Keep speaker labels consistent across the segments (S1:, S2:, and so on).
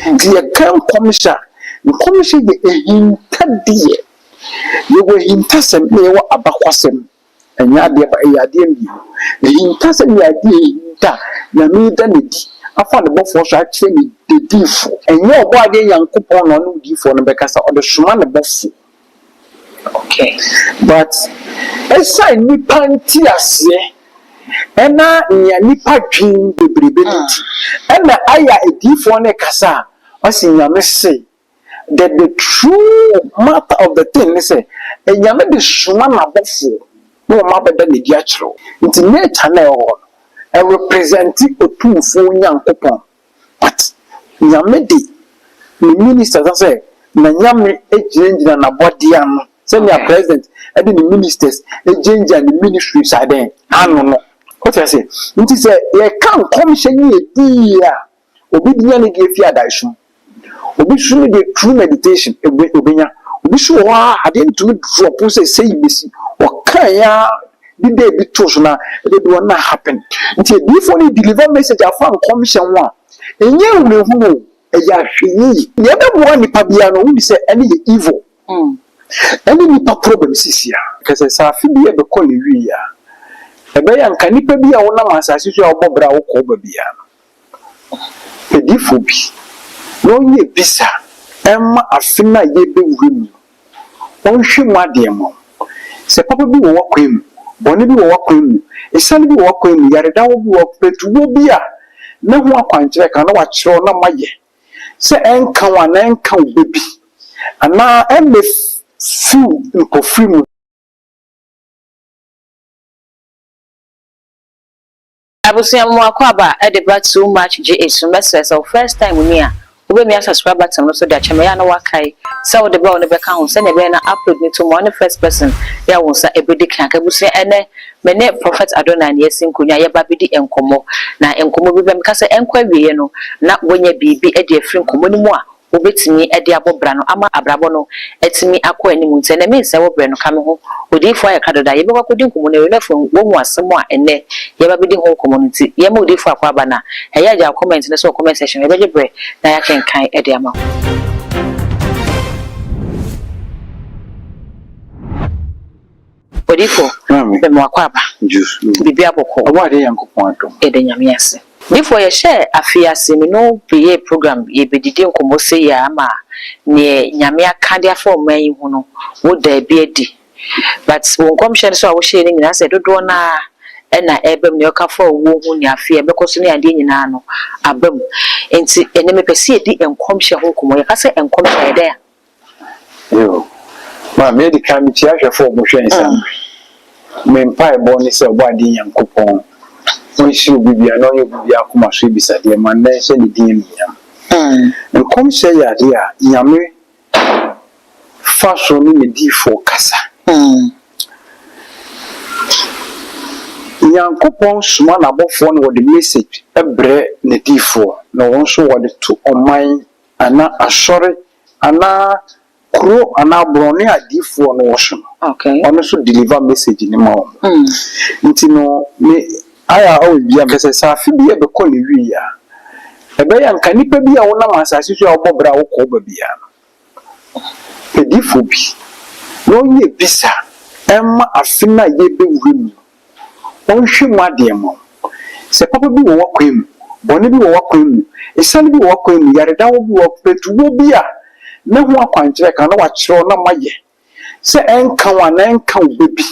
S1: Nti yɛka nkɔmhyɛ a, nkɔmhyɛ yɛ ahintadeɛ. Yɛwɔ ahintasɛm na yɛwɔ abakwasɛm. Ɛnyɛ adeɛ ba, ɛyɛ adeɛ mmienu. Ahintasɛm yɛ adeɛ a ɛhinta a Nyame da no adi afa ne bɔfoɔ so akyerɛ ne diyifoɔ. Ɛnyɛ Ɔbɔadeɛ Nyankopɔn na ɔne wo diyifoɔ no bɛkasa, ɔde soma ne bɔfoɔ.
S2: Okay.
S1: But ɛsiane nnipa nteaseɛ ɛna nea nnipa dwen bebrebe no nti, ɛna ayɛ a adiyifoɔ no rekasa a, ɔse Nyame se. The true matter of the thing ne sɛ, Nyame de soma n'abɔfoɔ na wɔn abɛda no adi akyerɛ wo. Nti nature no a ɛwɔ hɔ no, ɛrepresente Otumfoɔ Nyankopɔn. But Nyame de ne ministers asɛ Nanyame gyinagyina n'abɔdeɛ ano sɛnea president de ne ministers gyinagyina ne ministries adɛn ano no. Wote ase? Nti sɛ yɛka nkɔmhyɛ ne yɛdi yie a, obi nya ne deɛ fi adaeso mu. Obi nso ne deɛ through meditation ebe obenya. Obi nso wɔ hɔ a adeɛ no tumi drop sɛ sei besi. Ɔkaeɛ ara de da bi too so na ɛbɛdu hɔ na happen. Nti adiyifoɔ no deliver message afa nkɔmhyɛ ho a, ɛnyɛ ahunahuna o, ɛyɛ ahwɛyie. Nea ɛbɛboa nipa biara no, wonim sɛ ɛno yɛ evil. Ɛne nipa problem sisi a. Kɛsɛ sɛ afe bi ɛbɛkɔ ne wie a, ɛbɛyɛ a nka nipa bi a wonam asase so a wobɔ bra a wokɔ woba biara no, pɛ difoɔ bi na ɔnyɛ bisa mma afe no a yɛrebɛwura mu no, ɔnhwɛ mu adeɛ mma wo. Sɛ papa bi wɔ w'akwan mu, bɔne bi wɔ w'akwan mu, asiane bi wɔ w'akwan mu, yaredawo bi wɔ pɛtuwɔ bi a ne ho akwankyerɛ ka na wakyerɛ wo na moayɛ sɛ ɛnka wo anaa ɛnka wo ba bi anaa ɛmmɛfiw mpofiri mu.
S2: Abusua mo akwaaba de ba too much GH so mɛsrɛ sɛ wo first time ni a wobɛmia subscribe button no so de akyɛ me ɛyɛ a na woakae sɛ wode bell no bɛka ho sɛnea ɛbɛyɛ na upload no to mu a wone first person yɛ a wo nsa ɛbɛdi kan aka abusua ɛnɛ me ne Prophet Adonai na yɛasi nkonnwa a yɛba abɛdi nkɔmmɔ na nkɔmmɔ bi ba meka sɛ ɛnkɔ awieɛ no na woanya biribi de afiri nkɔmmɔ no mu a wobɛtumi de abɔ bra no ama abrabɔ no atumi akɔ anim nti ɛnnɛ mensɛe wo berɛ no ka me ho Odiyifoɔ ayɛ krado daa yɛbɛkɔ akɔdi nkɔmmɔ no awie na afei woahu asɛm a ɛnnɛ yɛreba abɛdi ho nkɔmmɔ no nti yɛma Odiyifoɔ akɔ aba na ɛyɛ a gya wo comment no so wɔ comment section hɔ yɛbɛgye berɛ na yɛakenkan de ama wo. Odiyifoɔ, mema wo akwaaba. Biribiara bɔkɔɔ. Yɛda Nyame ase. Difoɔ, yɛhyɛɛ afe yi ase, me ne wo beyɛɛ program, yɛbedidi nkɔmmɔ sei ara ma neɛ Nyame aka de afa ɔman yi ho no, wo daa bi adi. But wo nkɔmhyɛ no so a wohyɛɛ no nyinaa, asɛ dodoɔ no ara na ɛreba mu, neɛ woka faa owuo ho, nea afe a ɛbɛkɔ so ne adeɛ nyinaa no aba mu. Nti ɛnnɛ mepɛ sɛ yɛdi nkɔmhyɛ ho nkɔmmɔ. Yɛka sɛ nkɔmhyɛ a, ɛyɛ dɛn a?
S1: Yo. Maame, edi kan mikyia ahwɛfo a wɔhwɛ yɛn saa bere yi. Me mpaebɔ ne sɛ Ɔbɔadeɛ Nyankopɔn ɔnhyira obi biara na ɔnyɛ obi biara akoma so abisadeɛ ma nnɛ nhyɛ ne din anuonyam. Nkɔmhyɛ yɛ adeɛ a Nyame fa so ne ne diyifoɔ kasa. Nyankopɔn soma n'abɔfoɔ na wɔde message brɛ n'adiyifoɔ na wɔn nso wɔde to ɔman anaa asɔre anaa kuro anaa borɔne a diifoɔ no wɔ so no, ɔno nso deliver message no ma wɔn. Nti no me ayɛ a always bia mepɛ sɛ sɛ afe bi ɛbɛkɔ ne wie a, ɛbɛyɛ a nka nipa bi a wonam asase so a wobɔ bra a wokɔ woba biara no, pɛ diifoɔ bi na ɔnyɛ bisa mma afe no a yɛbɛwura mu no. Ɔnhwɛ mu adeɛ mma wo. Sɛ papa bi wɔ w'akwan mu, bɔne bi wɔ w'akwan mu, asiane bi wɔ w'akwan mu, yaredawo bi wɔ pɛtuwɔ bi a ne ho akwankyerɛ ka na wakyerɛ wo na moayɛ sɛ ɛnka wo anaa ɛnka wo ba bi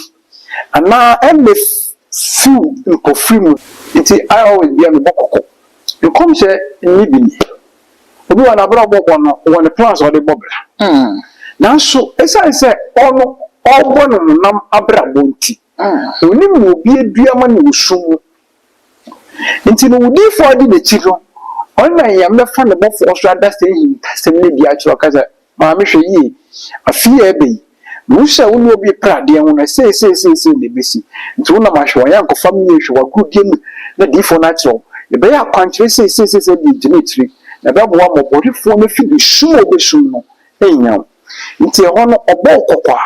S1: anaa ɛmmɛfiw mpofiri mu. Nti I always bia mebɔ kɔkɔ. Nkɔmhyɛ nni bi ni. Obi wɔ n'abrabɔ bɔ no wɔ ne plans a ɔde bɔ bra. Nanso esiane sɛ ɔno ɔrebɔ ne honam abrabɔ nti, Onim nea obi adua ma no wɔ sum mu. Enti no, wo diyifo a odi n'akyi no, ɔno na Nyame bɛfa ne bɔfoɔ so ada saa ahintasɛm no adi akyerɛ wo, aka sɛ, Maame, hwɛ yie, afe yi a ɛreba yi, mehu sɛ wo ne obi repere adeɛ ho na sei sei sei sei na ɛbɛsi, nti wonam ahwɛ w'ayɔnkofa mu yie, hwɛ w'agorodie mu, na diyifoɔ no akyerɛ wo. Yɛbɛyɛ akwankyerɛ sei sei sei sei de agyina akyire, na ɛbɛboa ma ɔbɔnefoɔ no afi ne sum a ɔbɛsum no annya wo. Nti ɛhɔ no, ɔbɔ wo kɔkɔ a,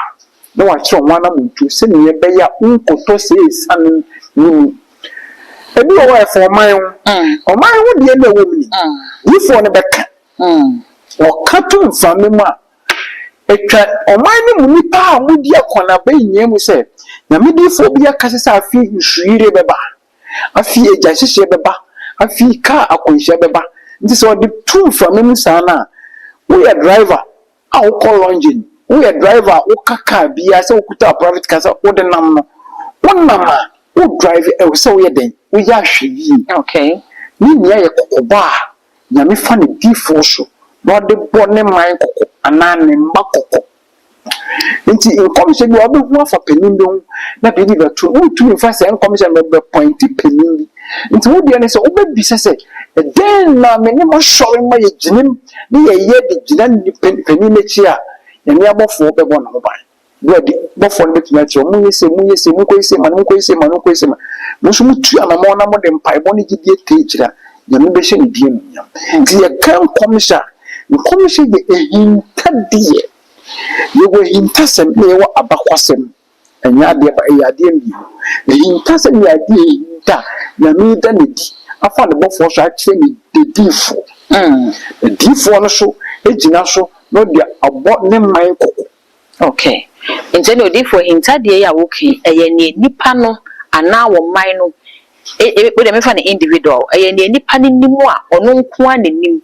S1: na wakyerɛ wo ho anammɔntuo sɛdeɛ ɛbɛyɛ a wonkɔtɔ saa asiane no mu. Ebi wɔ hɔ a, ɛfa ɔman ho. Ɔman ho deɛ na ɛwɔ mu ni. Diyifoɔ no bɛka. Wɔka to mframa mu a, etwa ɔman no mu nnipa a wɔdi akɔneaba nyinaa mu sɛ, Nyame diyifoɔ bi akasa sɛ afei nsuyire bɛba, afei egyahyehyeɛ bɛba, afei kaa akwanhyia bɛba. Nti sɛ ɔde to mframa mu saa no a, woyɛ driver a wokɔ longing, woyɛ driver a woka kaa biara sɛ wokuta private car sɛ wode nam no, wonam a wo drive, ɛwɔ sɛ woyɛ dɛn? Woyɛ ahwɛyie. Ne nyinaa yɛ kɔkɔbɔ a Nyame fa ne diyifoɔ so na ɔde bɔ ne man kɔkɔ anaa ne mma kɔkɔ. Nti nkɔmhyɛ bi a wobɛhu afa panin bi ho na biribi bɛto no, wontumi mfa saa nkɔmhyɛ no bɛpɔinte panin bi. Nti wo deɛ ne sɛ wobɛbisa sɛ, ɛdɛn na me ne m'asɔre ma yɛgyinam ne yɛyɛ de gyina panin no akyi a, Nyame abɔfoɔ bɛbɔ ne ho ban. Berɛ a bɔfoɔ no bɛtumi akyerɛ wɔn, monyɛ sei, monyɛ sei, monkɔyɛ sei ma no, monkɔyɛ sei ma no, monkɔyɛ sei ma no. Mo nso motu anammɔn na mode mpaebɔ ne gyidie taa akyire a, Nyame bɛhyɛ ne din animuonyam. Nti yɛka nkɔmhyɛ a, nkɔmhyɛ yɛ ahintadeɛ. Yɛwɔ ahintasɛm na yɛwɔ abakwasɛm. Ɛnyɛ adeɛ ba, ɛyɛ adeɛ mmienu. Ahintasɛm yɛ adeɛ a ɛhinta a Nyame da no adi afa ne bɔfoɔ so akyerɛ ne n'adiyifoɔ. N'adiyifoɔ no nso gyina so na ɔde abɔ ne man kɔkɔ.
S2: Ok. Nti ɛneɛ odiyifoɔ ahintadeɛ yi a woka yi, ɛyɛ neɛ nipa no anaa ɔman no, e, e, wodeɛ memfa no individual, ɛyɛ neɛ nipa no nim a ɔno nko ara na nim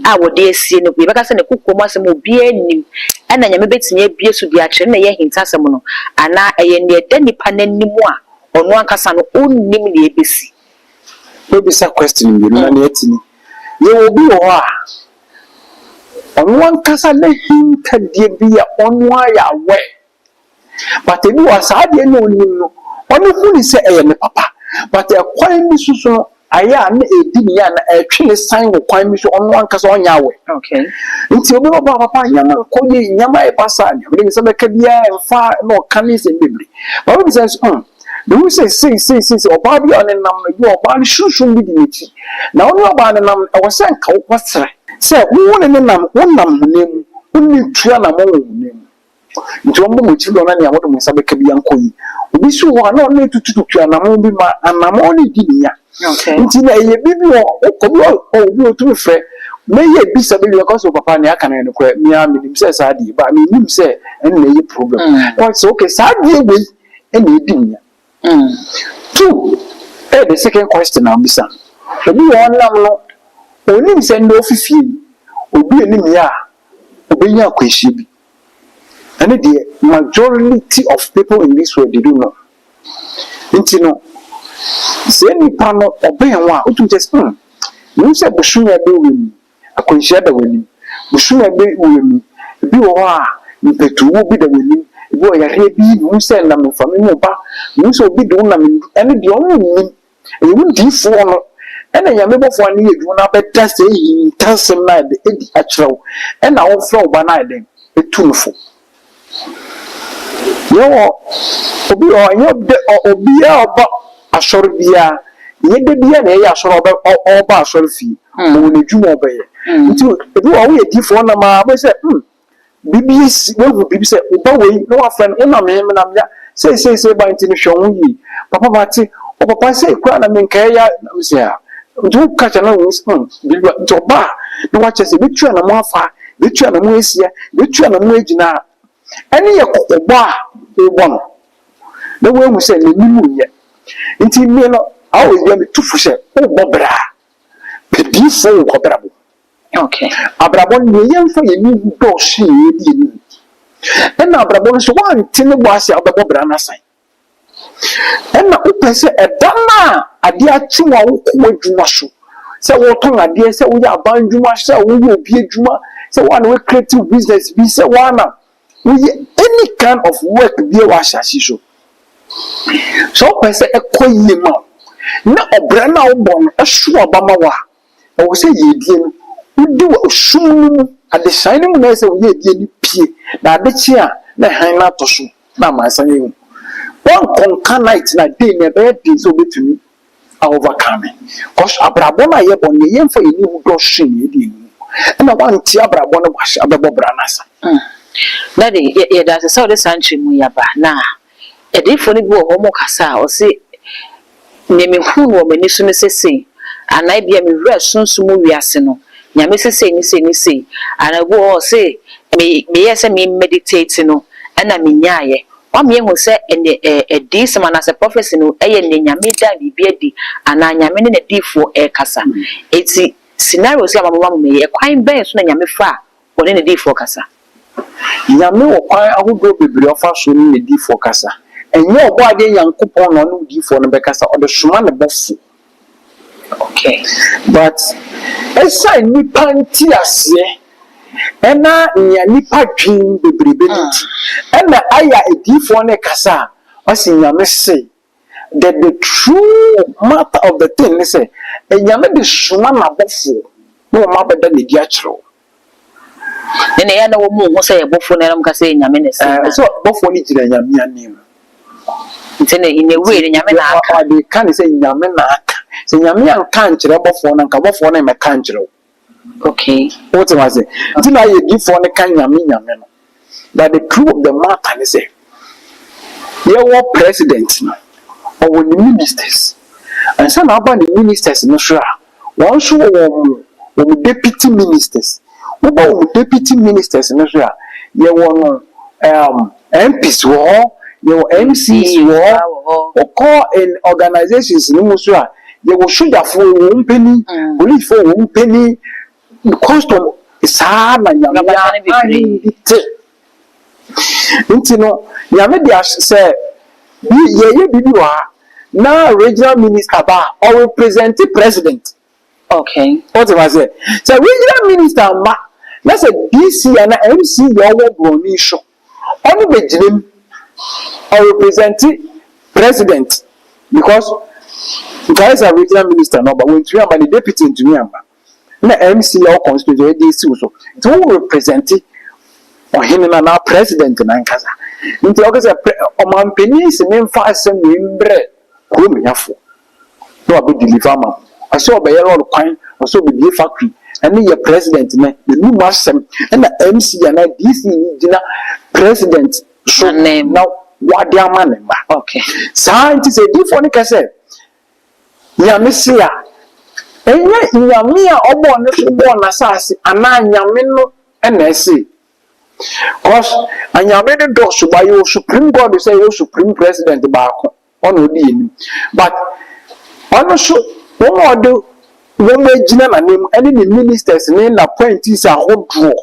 S2: a wɔde asie no, yɛbɛka sɛ ne kokoa mu asɛm a obiara nnim, ɛna Nyame bɛtumi abue so de akyerɛ no na ɛyɛ ahintasɛm no, anaa ɛyɛ neɛ ɛda nipa no anim a ɔno ankasa no ɔnnim neɛ ɛbɛsi.
S1: Wobisa question mmienu na nea ɛte ni, yɛwɔ obi wɔ hɔ a, ɔno ankasa n'ahintadeɛ bi a ɔno ara yɛ aware, but ebi wɔ hɔ a saa adeɛ no a ɔnim no, ɔno hu no sɛ ɛyɛ ne papa, but ɛkwan bi so so no, ayɛ a na ɛredi ne ya na ɛretwe ne san wɔ kwan bi so ɔno ankasa ɔnyɛ aware. Nti obi bɛba a, papa nneɛma nkɔ yie, nneɛma ayɛ basaa, nea mede me nsa bɛka biara ɛmfa, na ɔka ne nsɛm bebree. But wobisa no sɛ, hmm, Mehu sɛ sei sei sei sei, ɔbaa bi a ɔne nam no, ebi wɔ ɔbaa no sunsum bi di n'akyi. Na wo ne ɔbaa no nam no, ɛwɔ sɛ nka wokɔsrɛ sɛ wo ne no nam, wonam honam mu, wo ne no tu anammɔn wɔ honam mu. Nti wɔmmɔ mo akyiri dɔn na nea mode mo nsa bɛka biara nkɔ yie. Obi nso wɔ hɔ a, na ɔne no tutututu anammɔn bi ma anammɔn no di ne nya. Nti na ɛyɛ biribi wɔ wokɔ bi wɔ obi wɔ tumi frɛ mɛyɛ bisa bɛwie ɔka sɛ papa nea aka no yɛ nokorɛ, me ara menim sɛ saa adeɛ but mennim sɛ ɛno na ɛyɛ problem. Na wate sɛ okay saa adeɛ wei ɛna edi wo nya. Two, ɛyɛ the second question a wobisa no. Obi wɔ hɔ ɔnam no, onim sɛ ndɛ ofi fie yi, obi anim yɛ a, obenya akwanhyia bi. Ɛno deɛ, majority of people in this world they don't know. Nti no, saa nipa no ɔbɛn wo a, wotumi kyerɛ sɛ, hmm, mehu sɛ bosome a ɛbɛwura mu yi, Akwanhyia da w'anim. Bosome a ɛbɛ wura mu yi, ebi wɔ hɔ a, mpatuwuo bi da w'anim, ebi wɔ hɔ yareɛ bi, mehu sɛ ɛnam mframa mu reba, mehu sɛ obi de wo nam ndu, ɛno deɛ ɔno nnim. Ɛyɛ wo diifoɔ no ɛna Nyame bɔfoɔ a ne yɛ adwuma no abɛda saa ahintasɛm no ayɛ dɛn adi akyerɛ wo, ɛna wofrɛ wo ba no ayɛ dɛn atu no fo. Yɛwɔ obi wɔ hɔ, ɛnyɛ dɛ obiara a ɔba asɔre biara, ɛnyɛ da biara na yɛyɛ asɔre a ɔbɛ ɔba asɔre fie. Ɔwɔ n'adwuma a ɔbɛyɛ. Nti ebi wɔ hɔ woyɛ diifoɔ wonam ara wobɛhu sɛ hmm biribi asi, woahu biribi sɛ wo ba wei na woafrɛ no, wonam he menam ya, sei sei sei ba nti no hwɛ wo ho yie. Papa mate, o papa sei koraa na menkae ya, na mesɛ ah. Nti woka kyerɛ no na wohu sɛ hmm biribi nti ɔba a na wakyerɛ sɛ ɛbɛtu anamɔ afa ha, Yɛtu anamɔ asia, yɛtu anamɔ agyina a, ɛne yɛ kɔkɔbɔ a wobɔ no na woahu sɛ n'anim nyɛ. Nti me no, always bia metu fo sɛ wobɔ bra a, pɛ diifoɔ wɔ w'abrabɔ mu. Abrabɔ no, deɛ yɛmfa yɛn ani hu dɔɔso yɛ yɛde yɛn ani hu. Ɛna abrabɔ no nso, woante ne bɔ ase a wobɛbɔ bra no asan. Ɛna wopɛ sɛ ɛda no a adeɛ akye wo a wokɔ w'adwuma so, sɛ wotɔn adeɛ, sɛ woyɛ aban adwuma, sɛ woyɛ obi adwuma, sɛ woa na wo create wo business bi, sɛ woa na woyɛ any kind of work bi wɔ asase yi so. Sɛ wopɛ sɛ ɛkɔ yie ma wo na ɔbrɛ no a wobɔ no ɛso aba ma wo a, Ɛwɔ sɛ yiedie no, wodi wɔ esum no mu, adesae no mu na ɛsɛ sɛ wo yiedie no pue, na ade kye a, na hann no atɔ so, na amansan ahu. Woankɔnka night na day no, ɛbɛyɛ den sɛ wobɛtumi a overcome. Cause abrabɔ no a yɛbɔ no, deɛ yɛmfa yɛn ani hu dɔɔso sen deɛ yɛde yɛn ani hu. Ɛna woante abrabɔ no bɔ ase abɛbɔ bra no asa.
S2: Daddy, yɛda ase sɛ wode saa nkyerɛmu yi aba. Na adiyifoɔ no bi wɔ hɔ, wɔkasa a, wɔse Nea mihuu no wɔ m'ani so ne sɛ sei, anaa ebia miwuraa sunsum mu wiase no, Nyame se sei ne sei ne sei, anaa obi wɔ hɔ a ɔse me meyɛɛ sɛ me meditate no ɛna menyaeɛ. Wama yɛahu sɛ ɛnɛ ɛ adiyisɛm anaasɛ prophecy no ɛyɛ nea Nyame da biribi adi anaa Nyame ne n'adiyifoɔ ɛrekasa. Enti scenarios yi a mabobɔ ama yi, ɛkwan bɛn so na Nyame fa a ɔne n'adiyifoɔ kasa?
S1: Nyame wɔ kwan ahodoɔ bebree a ɔfa so ne n'adiyifoɔ kasa. Ɛnyɛ Ɔbɔadeɛ Nyankopɔn na ɔne odiyifoɔ no bɛkasa, ɔde soma ne bɔfoɔ. But ɛsiane nnipa nteaseɛ ɛna nea nnipa dwen bebrebe no nti, ɛna ayɛ a adiyifoɔ no rekasa a, ɔse Nyame se. The true matter of the thing ne sɛ, Nyame de soma n'abɔfoɔ na wɔn abɛda n'adi akyerɛ wo.
S2: Ne na ɛyɛ na wɔn mu hu sɛ yɛ bɔfoɔ na ɛnam ka sɛ Nyame na ɛsɛ.
S1: Sɛ bɔfoɔ no gyina Nyame anim.
S2: Nti ne in a way ne Nyame na aka.
S1: Ɔde ka ne sɛ Nyame na aka. Sɛ Nyame anka nkyerɛ bɔfoɔ no, anka bɔfoɔ no mmɛka nkyerɛ wo. Wote ma ase? Nti na ayɛ difoɔ no ka Nyame Nyame no. But the truth of the matter ne sɛ, yɛwɔ president no, ɔwɔ ne ministers. Ansa na aba ne ministers no so a, wɔn nso wɔ wɔn deputy ministers. Woba wɔn deputy ministers no so a, yɛwɔ no MPs wɔ hɔ, yɛwɔ MCs wɔ hɔ. Wokɔ in organizations no mu so a, yɛwɔ sogyafoɔ wɔ wɔn panin, policefoɔ wɔ wɔn panin, custom saa na Nyame ahenni te. Nti no, Nyame de ahyɛ sɛ bi yɛyɛ biribi wɔ ha na regional minister ba a, ɔrepresent president. Wote ma sɛ regional minister mma na sɛ DC ana MC yɛ ɔwɔ borɔni so, ɔno bɛgyina mu, ɔrepresent president because nkae sɛ regional minister no ɔba, wɔntumi amba, ne deputy ntumi amba, na MC yɛ ɔwɔ constituency ɔyɛ de esi wo so, nti wo represent ɔhene no anaa president nankasa. Nti ɔka sɛ ɔmampanin si memfa asɛm wei mbrɛ kurom hiafoɔ na wabɛ deliver ama wo. Ɔsɛ ɔbɛyɛ lɔɔre kwan, ɔsɛ ɔbɛbie factory, ɛne yɛ president ne n'anum asɛm, ɛna MC anaa DC yi gyina president so na wade ama ne mma. Saa nti sɛ adiyifoɔ no ka sɛ Nyame se a, ɛnyɛ Nyame a ɔbɔɔ ne so bɔɔ n'asase anaa Nyame no ɛna ɛse. Cause anyame no dɔɔso ba, yɛwɔ supreme God sɛ yɛwɔ supreme president baako, ɔna ɔdi anim. But ɔno nso wɔn a ɔde wɔn agyina n'anim ɛne ne ministers ne n'appointees ahodoɔ,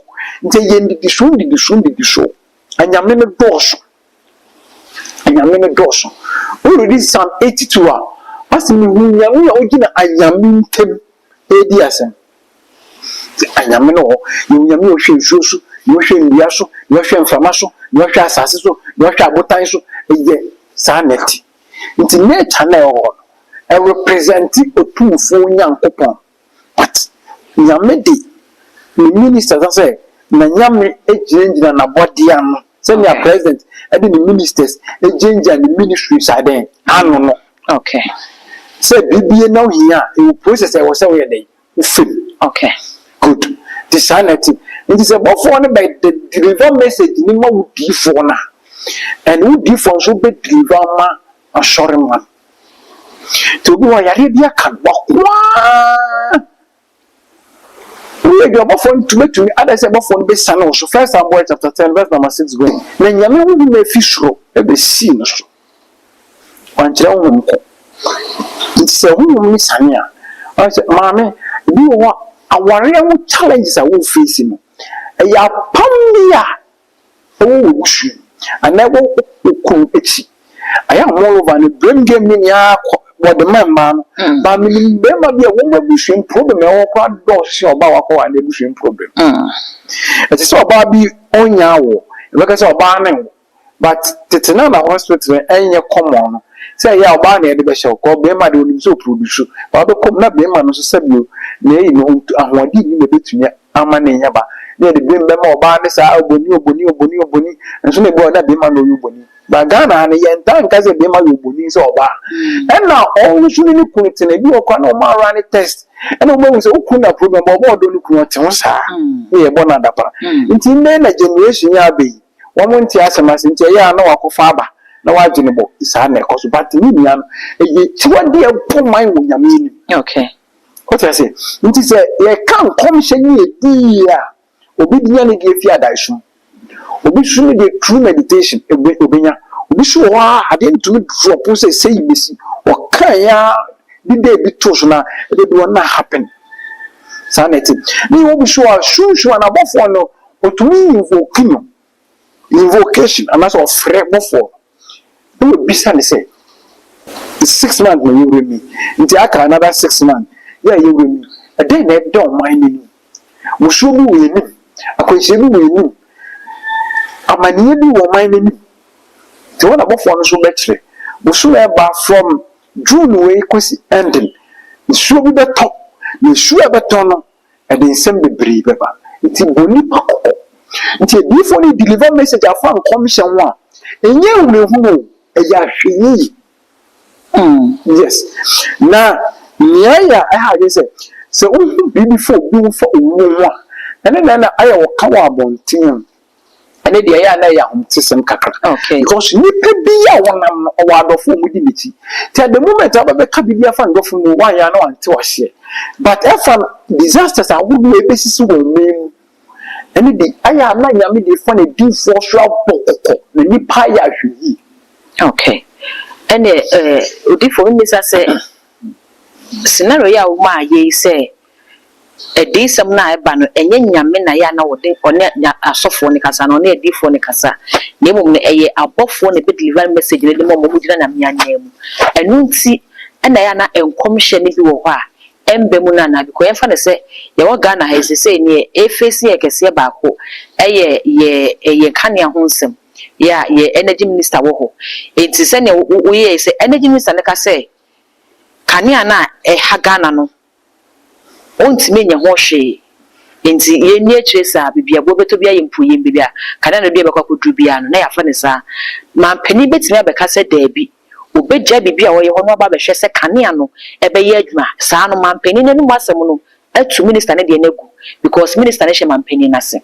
S1: nti ɛyɛ ndidiso ndidiso ndidiso. Anyame no dɔɔso. Anyame no dɔɔso. Woredi Psalm 82 a, ɔsi mehu Nyame a ogyina anyame ntam edi asɛm. Anyame no wɔ hɔ. Yɛwɔ Nyame a ɔhwɛ nsuo so, deɛ ɔhwɛ nnua so, deɛ ɔhwɛ mframa so, deɛ ɔhwɛ asase so, deɛ ɔhwɛ abotan so. Ɛyɛ saa na ɛte. Nti nature na ɛwɔ hɔ no, ɛrepresent Otumfoɔ Nyankopɔn. But Nyame de ne ministers sɛ na Nyame gyinagyina n'abɔdeɛ ano sɛnea president de ne ministers gyinagyina ne ministries adan ano no. Sɛ biribi na ohia a, ɛwɔ process a ɛwɔ sɛ woyɛ dɛn, wofam. Good. Nti saa na ɛte. Nti sɛ bɔfoɔ no bɛ deliver message ni ma wo diifoɔ no a, ɛne wo diifoɔ nso bɛ deliver ma asɔre ma no. Nti obi wɔ yareɛ bi aka no, wakoaa. Woyɛ adwuma, bɔfoɔ no tumi ada sɛ bɔfoɔ no bɛsiane wo so. First Samuel chapter 10 verse number 6 going. Na Nyame honhom a efi soro ɛbɛsii no so. Wankyerɛ honhom ko. Nti sɛ honhom no siane a, ɔyɛ sɛ maame, ebi wɔ hɔ a awareɛ ho challenges a wo face no, ɛyɛ apam bi a ɛwɔ wɔ busua mu anaa ɛwɔ wo kunu akyi. Ɛyɛ a moreover no, blame game no nyinaa kɔ wɔde ma mmaa no. But menim barima bi a wɔn abusua mu problem a ɛwɔ koraa dɔɔso sɛ ɔbaa a wakɔware n'abusua mu problem. Ɛte sɛ ɔbaa bi ɔnya awo, ɛbɛka sɛ ɔbaa ne wo. But tete na hospital ɛnyɛ common no, sɛ ɛyɛ a ɔbaa na yɛde bɛhyɛ wo, kɔ barima de onim sɛ ɔproduce. Ba wobɛkɔ mu na barima no nso sɛbio na ɛyi no ahoɔden ni na ɛbɛtumi ama ne nya ba. Na yɛde blame bɛma ɔbaa ne saa oboni oboni oboni oboni nso na ebi wɔ hɔ na barima na ɔyɛ oboni. Ba Ghana ha no yɛntaa nka sɛ barima yɛ oboni sɛ ɔbaa. Ɛna ɔno nso ne ne kunu tena, ebi wɔ koraa na ɔmo ara ne test. Ɛna ɔmo ahu sɛ wo kunu na problem, but ɔbɔ ɔdɔ ne kunu ɔte ho saa. Ne yɛbɔ no adapa. Nti nnɛ na generation yi aba yi, wɔn nte asɛm ase nti ɛyɛ a na wakɔfa aba na wagye ne bɔ, saa na ɛkɔ so. But ne nua no, ɛyɛ akyiwadeɛ bɔ man wɔ Nyame anim. Wote ase? Nti sɛ yɛka nkɔmhyɛ ne yɛdi a, obi nya ne deɛ fi adaeso mu. Obi so ne deɛ through meditation ebe obenya. Obi so wɔ hɔ a, adeɛ ntumi drop sɛ sɛyi besi. Ɔka ya bi dɛ bi to so na ɛde bi wɔ na happen. Saa na ɛte. Ne yɛ obi so a sunsun a n'abɔfoɔ no, otumi invoke no, invocation anaasɛ ɔfrɛ bɔfoɔ no na wabisa ne sɛ 6 months na yɛwura mi, nti aka another 6 months yɛ a yɛwura mi, ɛdɛn na ɛda ɔman n'anim? Musuo bi wɔ yɛn akwanhyia bi wɔ yɛn anim, amanneɛ bi wɔ ɔman n'anim. Nti wɔn abɔfoɔ no nso bɛkyerɛ bosom ɛba from June wei kɔsi ending, nsuo bi bɛtɔ, na nsuo a ɛbɛtɔ no, ɛde nsɛm bebree bɛba, nti bɔ nipa kɔkɔ. Nti adiyifoɔ no deliver message afa nkɔmhyɛ ho a, ɛnyɛ ehunahuna o, ɛyɛ ahwɛyie. Yes, na nea yɛ a ɛha adwene sɛ wohu biribi fa obi ho fa owuo ho a, ɛne na ayɛ wɔka wɔ abɔnten a, ɛne deɛ ɛyɛ a na ɛyɛ ahomtesɛm kakra. Because nipa bi a wɔnam no, ɔwɔ adɔfo a wɔdi n'akyi, nti at the moment a wɔbɛka biribi afa ndɔfo mu, wɔanyɛ a na wɔante waseɛ, but ɛfa disasters ahodoɔ a ebesisi wɔn nan mu, ɛne de ayɛ a na Nyame de fa ne diifoɔ so abɔ kɔkɔ na nipa ayɛ ahwɛ yie.
S2: Okay, ɛne odiifoɔ, mmisa sɛ scenario yi a wɔn a yɛ yi, sɛ adiisɛm no a ɛba no, ɛnyɛ Nyame na yɛ a na wɔde ɔne asɔfoɔ ne kasa na ɔne adiifoɔ ne kasa, na mmom no ɛyɛ abɔfoɔ na ɛbɛ deliver message no de ma wɔn a wɔgyina Nyame anan mu. Ɛno nti ɛna yɛ a na nkɔmhyɛ no bi wɔ hɔ a ɛmba mu no anaa? Because yɛmfa no sɛ yɛwɔ Ghana ha yi, sesei neɛ ɛfesi yɛ kɛseɛ baako ɛyɛ yɛ ɛyɛ kanea ho nsɛm yɛ a yɛ energy minister wɔ hɔ. Nti sɛnea woyɛɛ sɛ energy minister no ka sɛ kanea no a ɛha Ghana no, ɔntumi nyɛ ho hwee, nti yɛnni akyire saa biribi a bɛtɔ bi ayɛ mpo yɛn baabi a kanea no bi a bɛkɔ akɔduru biara no, na yɛafa ne saa. Mampanin bɛtumi abɛka sɛ daabi, obɛgya biribi a ɔyɛ hɔ no aba abɛhwɛ sɛ kanea no ɛbɛyɛ adwuma saa no. Mampanin n'anim asɛm no atu minister no deɛ no agu, because minister no hyɛ mampanin n'ase.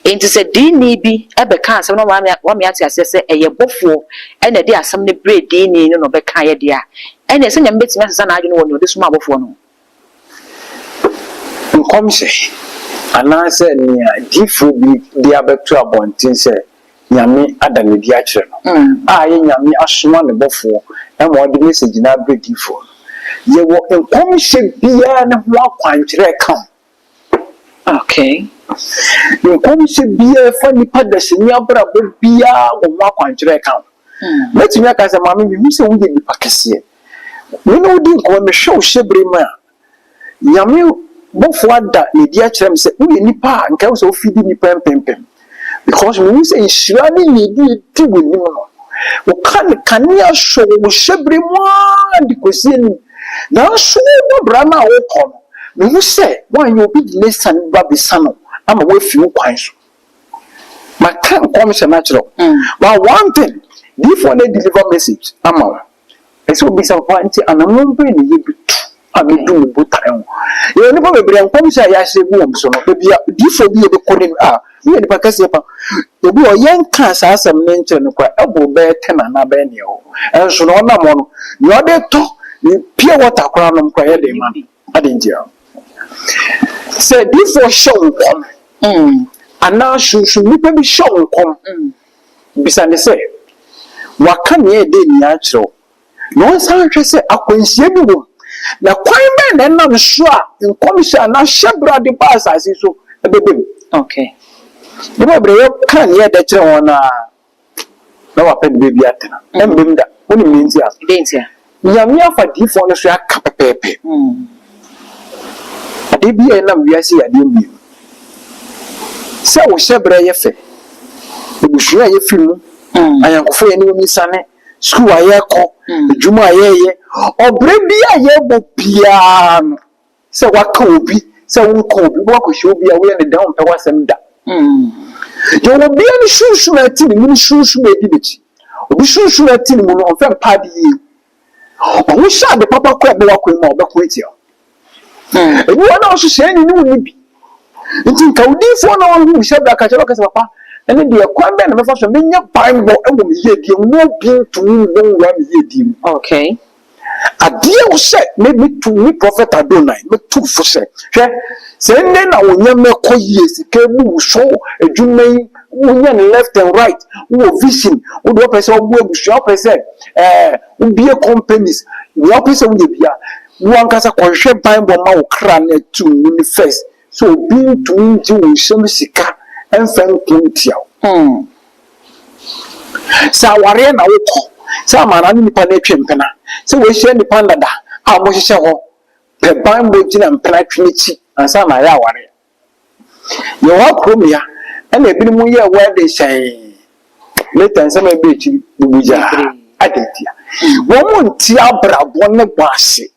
S2: Nti sɛ diini bi ɛbɛka asɛm no, wame ate aseɛ sɛ ɛyɛ bɔfoɔ ɛna ɛde asɛm no brɛ diini no na ɔbɛka yɛ deɛ a, ɛna ɛsɛ Nyame bɛtumi asesa n'adwene wɔ nea ɔde soma abɔfoɔ no.
S1: Nkɔmhyɛ anaasɛ nea diifoɔ bi de abɛto abɔnten sɛ Nyame ada ne di akyerɛ no a, yɛ Nyame asoma ne bɔfoɔ ɛma ɔde message no abrɛ diifoɔ no, yɛwɔ nkɔmhyɛ biara ne ho akwankyerɛ ka ho. Nkɔmhyɛ biara fa nipa dasani abrabɔ biara wɔ ho akwankyerɛ ka ho. Mɛtumi aka sɛ, maame, mehu sɛ woyɛ nipa kɛseɛ. Me ne wodi nkɔmmɔ, mehwɛ wo hyɛbere mu a, Nyame bɔfoɔ ada ne di akyerɛ me sɛ woyɛ nipa a nka wo sɛ wofidi nipa mpempem, because mehu sɛ nhyira ne yiedie di w'anim no, woka ne kanea sɔ wɔ wo hyɛbere mu aa de kɔsi anim. Nanso wobɔ bra no a wokɔ no, mehu sɛ woanyɛ obi de ne sane ba bɛsa no ama woafi wo kwan so. Maka nkɔmhyɛ no akyerɛ wo. But one thing, diifoɔ no deliver message ama wo, ɛsɛ obisa papa, nti anammɔn bɛn na yɛbɛtu a bɛdu me botae ho? Yɛwɔ nnipa bebree, nkɔmhyɛ a yɛahyɛ gu wɔn so no, baabi a diifoɔ bi yɛbɛkɔ n'anim a woyɛ nipa kɛseɛ pa, obi wɔ yɛnka saa asɛm no nkyerɛ no koraa, ɛboro bɛyɛ 10 anaa bɛyɛ nea ɛwɔ ɛnso na ɔnam hɔ no, nea ɔde tɔ ne pure water koraa nom koraa yɛ den ma no ade. Nti a sɛ diifoɔ hyɛ wo nkɔm anaa sunsun nipa bi hyɛ wo nkɔm, bisa ne sɛ waka nea ɛde nea akyerɛ wo, na ɔnsan hwɛ sɛ akwanhyia bi wɔ mu, na kwan bɛn na ɛnam so a nkɔmhyɛ anaa hyɛbrɛ ade ba asase so ɛbɛbɛ mu. Nipa bebree yɛka nea ɛda kyerɛ wɔn na na wapɛ de baabi atena, ɛmbɛm da. Wonim ne nti a?
S2: Dɛn nti a?
S1: Nyame afa diifoɔ no so aka pɛpɛɛpɛ. Adeɛ bi a ɛnam wiase yɛ adeɛ mmienu sɛ wo hyɛbrɛ yɛ fɛ, abusua a yɛfiri mu, ayɔnkofoɔ yɛ ne wɔn nsane, sukuu a yɛrekɔ, adwuma a yɛreyɛ, ɔbrɛ bi a yɛrebɔ biara no, sɛ waka obi sɛ wonka obi, wobɛkɔhyia obi a woyɛ ne dan, wompɛ w'asɛm da. Yɛwɔ obiara ne sunsum a ɛte ne mu ne sunsum a ɛdi n'akyi. Obi sunsum a ɛte ne mu no, ɔmfɛ mpa ade yie. Ɔho hyɛ ade papa kɔ ɛbɛ wakwan mu a, ɔbɛko atia wo. Ebi wɔ na ɔso hyɛn ne ne wo ni bi, nti nka odiifoɔ na ɔhu hyɛ bra ka kyerɛ ɔka sɛ, papa, ɛne deɛ kwan bɛn na mɛfa so menya banbɔ ɛwɔ me yiedie mu na obi ntumi mbɔ nwura me yiedie mu? Adeɛ wo sɛ me metu me Prophet Adonai metu fo sɛ, hwɛ, sɛ nnɛ na wo nneɛma kɔ yie, sika bu wo so, adwuma yi wonya no left and right, wowɔ vision, wode wopɛ sɛ woboa abusua, wopɛ sɛ ɛɛ wobie companies, nea wopɛ sɛ woyɛ bia, wo ankasa kɔhwehwɛ banbɔ ma wo kra no atu mu no first, sɛ obi ntumi ngye wo nsam sika mfa nko ntia wo. Sɛ awareɛ na wokɔ, sɛ amana ne nipa no atwa mpena, sɛ wɔahyia nipa dada a wɔhyehyɛ hɔ, pɛ banbɔ gyina mpena twe n'akyi ansa na ayɛ awareɛ. Yɛwɔ ha kurom ya, ɛna ebinom yɛ wedding hyɛn, later nsɛm a ɛbɛ akyiri bubu gyaa adi ntia wɔn mo nti abrabɔ ne bɔ ase.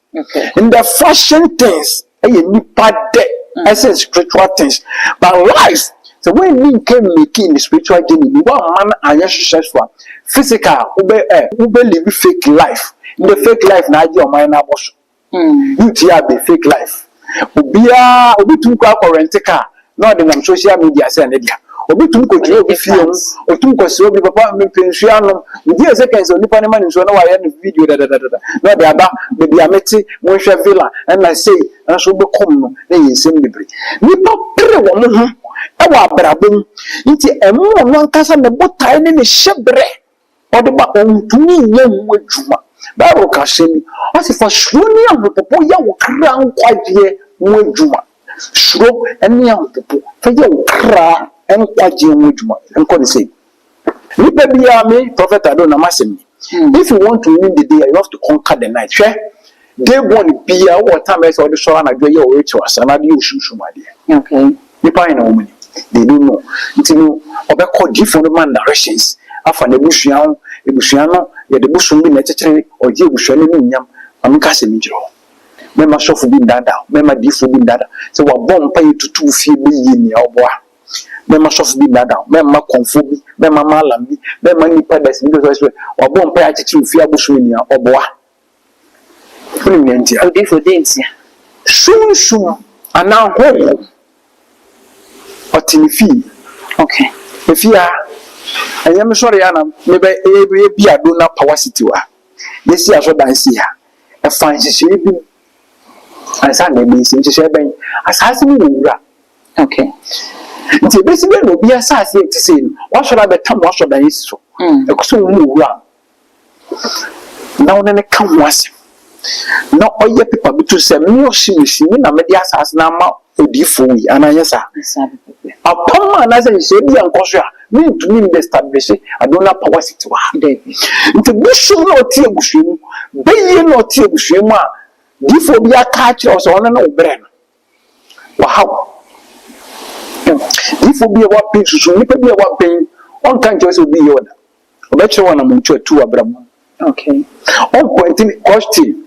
S1: In the fashion things ɛyɛ nipa dɛ ɛsɛ spiritual things, but life sɛ wɔn ni nke making the spiritual journey ni wɔn ama no anyɛ successful a, physical wobɛ wobɛ live fake life. The fake life na agye ɔman n'abɔ so. Youth yɛ abɛ fake life. Obiara obi tum kɔ akɔ rent car na ɔde nam social media sɛ ne dea. Obi tum kɔ gyina obi fie mu, otum kɔ sɛ obi papa mepɛ nsuo anom, wodi yɛ second sɛ onipa ne ma ne nsuo na wayɛ no video dadadada na ɔde aba beebi a mete, monhwɛ villa ɛna sei. Nso wobɛkɔm no na yɛ nsɛm bebree. Nipa pere wɔn ho ɛwɔ abrabɔ mu, nti ɛmo ɔno ankasa ne botae ne ne hyɛbrɛ ɔde ba, ɔntumi nyɛ ho adwuma. Bible ka hyɛ bi, ɔsi fa suro ne ahopopo yɛ wo kra nkwagyeɛ ho adwuma. Suro ne ahopopo fa yɛ wo kra nkwagyeɛ ho adwuma. Nkɔ ne sɛ nipa biara, me Prophet Ado na masɛm ni, if you want to win the day, you have to conquer the night. Hwɛ, day one biara wɔ time ɛsɛ ɔde sɔrɔ anadwo yɛ ɔyɛ rituals anaa de yɛ osunsun adeɛ. Nipa yɛn na wɔn ni, they don't know. Nti no ɔbɛkɔ diifo no man directions afa n'abusua ho. Ebusua no yɛde bosom bi na ɛkyekyere ɔgye ebusua no anim nyam. Maame nka asɛm nkyerɛ hɔ, mɛma sɔfo bi ndaadaa, mɛma diifo bi ndaadaa sɛ wabɔ mpa yɛ tutu fie bɛyie nea ɔboa. Mɛma sɔfo bi ndaadaa, mɛma kɔnfo bi, mɛma maalam bi, mɛma nipa dɛsɛ bi sɛ wabɔ mpa yɛ akyekyere fie abosom nea ɔboa. Wonim nea ntia?
S2: Odifo de ntia.
S1: Sunsum anaa honhom ɔte ne fie. Efie a ɛnyɛ me sɔre a na mebɛ ebi Adona Power City wa yɛsi asɔdan si ha, ɛfa nhyehyɛe bi mu ansa na ɛbɛsi. Nhyehyɛe bɛn? Asase no wɔ wura. Nti ebesi bɛn na obi asase a ɛte sei no wasɔre abɛtam wasɔdan esi so? Ɛkɔ sɛ wɔn wɔ wura na wɔne ne ka ho asɛm na ɔyɛ pepa bi to sɛ me ɔsi me si me na mede asase no ama odiifoɔ yi anaa nyɛ saa.
S2: Saa pɛpɛpɛ.
S1: Apam a anaasɛ nhyehyɛe bi a nkɔ so a mentumi mbɛestablish Adona Power City wɔ ha.
S2: Dabi.
S1: Nti bosom na ɔte abusua mu bɛyie na ɔte abusua mu a diifoɔ bi aka akyerɛ wo sɛ ɔno ne wo berɛ no wahaw. Diifoɔ bi a wabɛn susu nipa bi a wabɛn, ɔnka nkyerɛ sɛ obi yɛ ɔda, ɔbɛkyerɛ wɔ anammɔntu atu wɔ abrabɔ mu. Ɔmpɔnti kɔste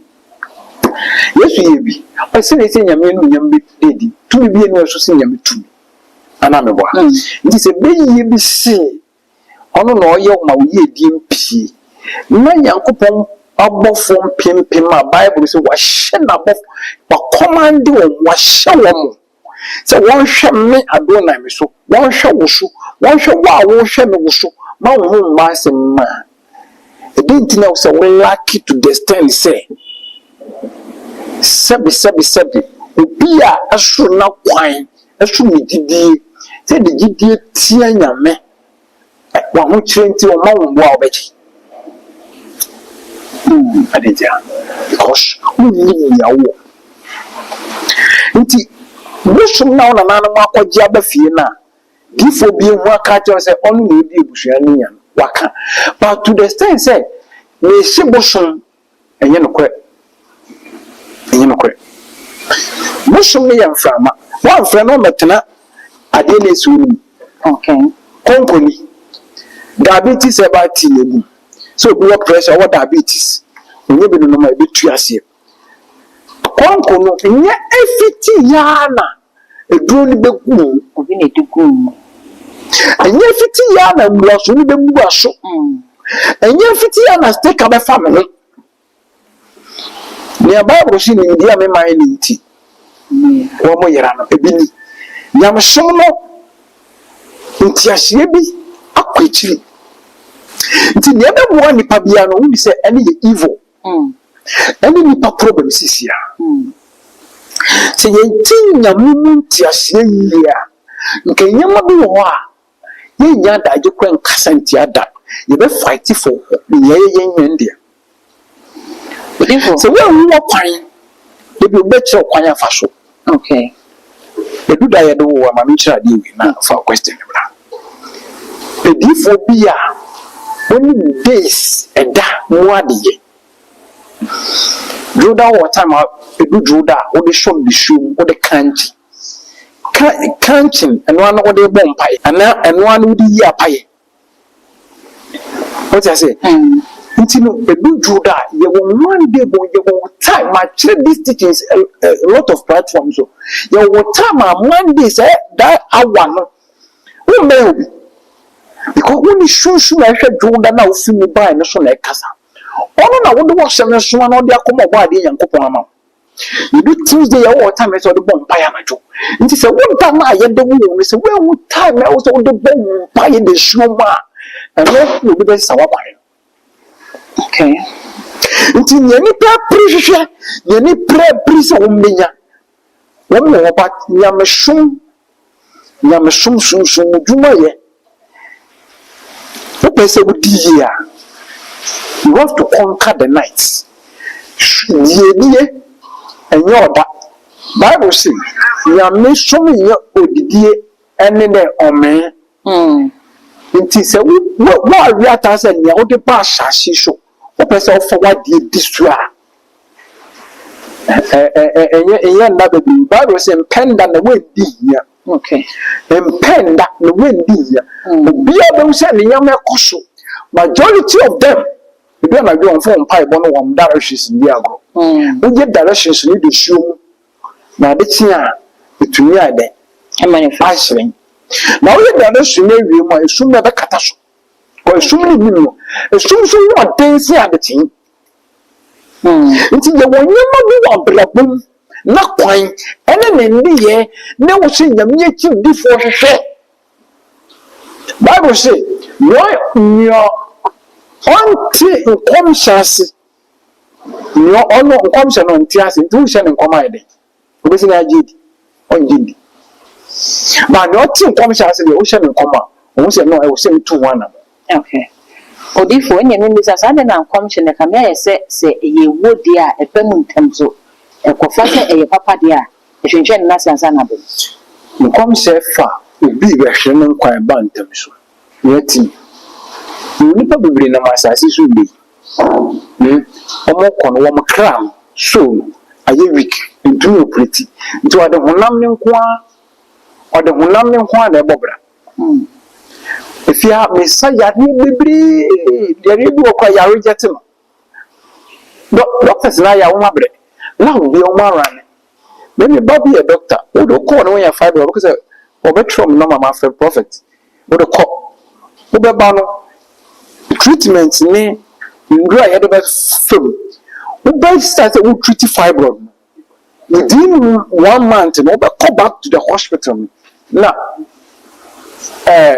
S1: Yesu yɛ bi ɔsɛ ne sɛ Nyame no nyam bi dedi tumi bi enu ɛso sɛ Nyame tumi anaa meboa. Nti sɛ bɛyie bi see ɔno na ɔyɛ wo ma wo yie die mpie na Nyankopɔn abɔfoɔ mpempem a Bible sɛ wahyɛ n'abɔfo, wacommande wɔn, wahyɛ wɔn sɛ wɔnhwɛ me Adonai me so, wɔnhwɛ wo so, wɔnhwɛ wo a wohwɛ me wo so ma wo ho mma asɛm ma ɛdɛn nti na sɛ wo lack to the extent sɛ sɛbi sɛbi sɛbi obi a ɛsoro na kwan ɛso ne gyidie sɛ de gyidie tia Nyame wahokyerɛ nti ɔma wo mboa a wobɛgye ade ntia, because wonnim nea wowɔ. Nti bosom na wo nananom akɔgye aba fie no a diifoɔ bi ehu aka akyerɛ wo sɛ ɔno na odi abusua no nya no waka, but to the extent sɛ mehye bosom, ɛnyɛ nokorɛ, ɛnyɛ nokorɛ. Bosom no yɛ mframa, wɔamfrɛ no ɔmmɛtena adeɛ no esi wo no mu. Kɔnkɔni diabetes ɛba tea na egu sɛ obi wɔ pressure, ɔwɔ diabetes, onye bi nonom a ebetu aseɛ. Kɔnkɔ no nyɛ efiti yaa na eduro no bɛgu mu.
S2: Obi na edi gu mu.
S1: Ɛnyɛ efiti yaa na mmuaso no bɛbu aso. Ɛnyɛ efiti yaa na sticker bɛfa me ho. Nea Bible si nimdeɛ a meman ne nti wɔn mo yera no ebi ni nyamesom no nteaseɛ bi akɔ akyiri. Nti nea ɛbɛboa nipa biara no wuli sɛ ɛne yɛ evil. Ɛne nipa problem sisi a. Sɛ yɛnte Nyame mu nteaseɛ yie a, nka nneɛma bi wɔ hɔ a yɛnnya adagye koraa nkasa ntia da. Yɛbɛ fight for nea ɛyɛ yɛn yɛn dea.
S2: Odifo.
S1: Sɛ woanhu w'akwan, da bi obi bɛkyerɛ wo kwan afa so.
S2: Okay.
S1: Edu da a yɛde wo a, ma menkyerɛ adeɛ wei na fa wo question no bra. Adiyifoɔ bi a wɔnim days, ɛda mu adeyɛ. Dwoda wɔ time a edu dwoda a wode sɔ nisuo mu, wode kankye. Ka kankyen, ɛno ara na wode bɔ mpaeɛ anaa ɛno ara na wode yi apaeɛ. Wote aseɛ? Nti no, edu dwoda a, yɛwɔ one day bɔ, yɛwɔ time, makyerɛ these teachings a, a lot of platforms so. Yɛwɔ time a Monday sɛ that hour no, wommɛn obi. Because wonni sunsum a ɛhwɛ dwoda no a wofi mu bae no so na ɛkasa. Ɔno na wode w'asɛm no soma na ɔde akɔma Ɔbɔadeɛ Nyankopɔn ama wo. Yɛdu Tuesday a wowɔ time sɛ wode bɔ mpaeɛ anadwo. Nti sɛ woda no a yɛde wo no sɛ woanhu time a ɛwɔ sɛ wode bɔ mpaeɛ da suo mu a, ɛno na obi bɛsesa w'akwan no.
S2: Okay.
S1: Nti nea nipa pere hwehwɛ, nea nipa pere sɛ wɔmmɛnya, wɔn wɔ hɔ but nyamesom, nyamesom sunsum mu dwuma yɛ. Wopɛ sɛ wodi yie a, you have to conquer the night. Yiedie ɛnyɛ ɔda. Bible se, nyamesom nyɛ odidie ɛne dɛ ɔmee. Nti sɛ wo wo woawe ataa sɛ nea wode ba asase yi so, wopɛ sɛ wofa w'adeɛ di so a, ɛ ɛ ɛ ɛnyɛ ɛnyɛ nna bebree. Bible se mpɛ nda na woandi hia.
S2: Okay.
S1: Mpɛ nda na woandi hia. Obiara bɛhu sɛ ne nneɛma ɛkɔ so. Majority of them, ebi anadwo wɔmfa wɔn mpaebɔ ne wɔn directions ndi agorɔ. Wogye directions no de suo mu na ade kye a, ɛtumi ayɛ dɛn?
S2: Manifest.
S1: Ahyerɛn. Na woyɛ direction no awie mu a, esum no ɛbɛkata so. Kɔ esum no nnim no. Esum nso ho ɔden sen adekyee. Nti yɛwɔ nneɛma bi wɔ abrabɔ mu na kwan ɛne ne nneyɛɛ ne wo sɛ Nyame akyidifoɔ hwehwɛ. Bible se, nea nea ɔnte nkɔmhyɛ ase, nea ɔno nkɔmhyɛ no ɔnte ase, nti wohyɛ ne nkɔm ayɛ dɛn? Obesi na agye adi? Ɔngye ndi. Ba nea ɔte nkɔmhyɛ ase deɛ, wohyɛ ne nkɔm a, ɔhu sɛ no, ɛwɔ sɛ metu ho anammɔn.
S2: Okay. Odifo, ɛnneɛ memmisa saa deɛ na nkɔmhyɛ no ɛkame ayɛ sɛ sɛ ɛyɛ ewuo deɛ a ɛba mu ntɛm so, ɛkɔfa sɛ ɛyɛ papa deɛ a ɛtwentwɛn ne nan ase ansa na aba mu.
S1: Nkɔmhyɛ fa obi rebɛhwere ne nkwa a ɛba ntɛm so. Nea ɛte yi, yɛwɔ nnipa bebree nam asase so nnɛ yi. Hmm, wɔkɔ no, wɔn kra no, soul no, ayɛ weak, ɛntumi operate. Nti ɔde honam no nko ara, ɔde honam no nko ara na ɛbɔ bra. Efie ha, mesa yareɛ bebree, yareɛ bi wɔ hɔ koraa, yare gyɛte no. Doctors no ayɛ a wɔn abrɛ. Lab bi a wɔn arane. Me me ba bi yɛ doctor, wode wokɔɔ ne ho yɛ fibroid, ɔbɛka sɛ ɔbɛtwerɛ me number ma afrɛ prophet. Wode kɔ, wobɛba no, treatment ne nnuro a yɛde bɛfa mu. Wobɛ start sɛ wo treat fibroid no, within one month no, wobɛkɔ back to the hospital no, na eh,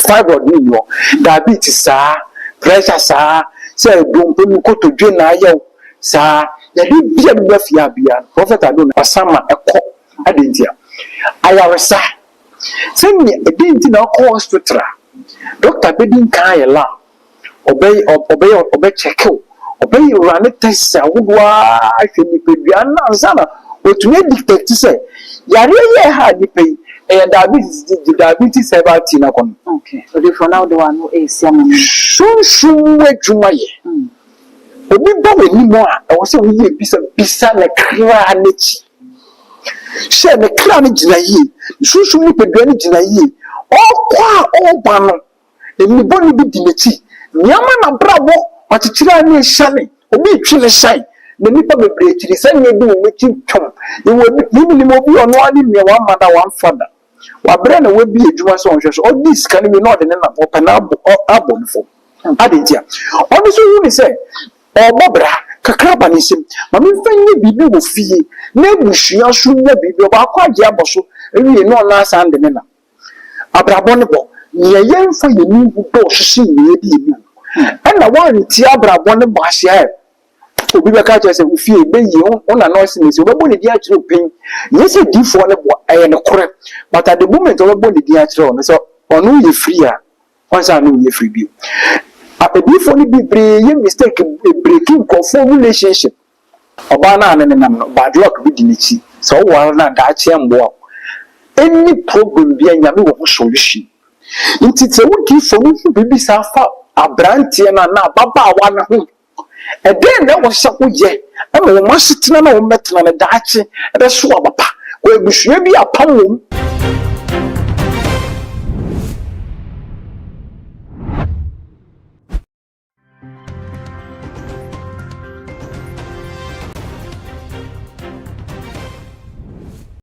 S1: fibroid no nni hɔ. Diabetes saa, pressure saa, sɛ dompe mu kotodwe na ayɛ wo saa, yɛde bia bi ba fie a bia no, Prophet Ado no ɔsan ma ɛkɔ. Adɛn nti a? Ayaresa. Sɛnea ɛdɛn nti na wokɔ hospital a, doctor bɛdi nkan ayɛ lab, ɔbɛyɛ ɔbɛyɛ ɔbɛkyɛke wo, ɔbɛyɛ wura ne test ahodoɔ ara ahwɛ nipadua no ansa na watumi adetect sɛ yareɛ yi a ɛha nipa yi, ɛyɛ diabetes nti gye diabetes herbal tea no akɔnom.
S2: Okay. Odifo na wode w'ano resi ama me.
S1: Sunsum mu adwuma yɛ. Obi ba w'anim a, ɛwɔ sɛ woyɛ bisa bisa ne kra n'akyi. Sɛ ne kra no gyina yie, ne sunsum nipadua no gyina yie, ɔrekɔ a ɔreba no, nnubɔne bi di n'akyi. Nea ama n'abrabɔ wakyekyere a ne esiane, obi retwe ne hyɛn, na nnipa bebree akyiri sɛnea edi wɔn akyi twam. Yɛwɔ bi, menim obi a ɔno ara ne nua, wamma da, wamfa da. Wabrɛ na wabue adwuma sɛ ɔnhwɛ so. Ɔdi sika no wie na ɔde ne nam, ɔpɛ no abɔ, abɔ no fam. Adɛn ntia? Ɔno nso hu ne sɛ ɔrebɔ bra, kakra ba ne nsam. Ma memfa nyɛ biribi wɔ fie na abusua nso nya biribi. Ɔbaako agye abɔ so awie na ɔno asan de ne nam. Abrabɔ no bɔ, nea yɛmfa yɛn ani nhu dɔɔso sen nea yɛde yɛn ani hu. Ɛna woante abrabɔ no bɔ ase a, Obi bɛka akyerɛ sɛ wo fie bɛyie, wo na nɔɔse na ɛsi, wobɛbɔ ne din akyerɛ wo pɛn. Nyɛ sɛ diifoɔ no boa, ɛyɛ nokorɛ. But at the moment ɔbɛbɔ ne din akyerɛ wo no, sɛ ɔno yɛ free a, ɔnsan ne wo nyɛ free bio. Adiifoɔ no bebree yɛ mistake breaki nkurɔfoɔ relationship. Ɔbaa no a ne nenam no, bad luck bi di n'akyi. Sɛ woware no a, daakye ɛmmoa wo. Any problem biara, Nyame wɔ ho solution. Nti sɛ wo diifoɔ no hu biribi saa fa aberanteɛ no anaa ababaawa no ho, ɛdɛn na ɛwɔ sɛ woyɛ ma wɔn asetena no a wɔbɛtena no daakye ɛbɛso aba pa? Kɔ abusua bi apam wɔ mu.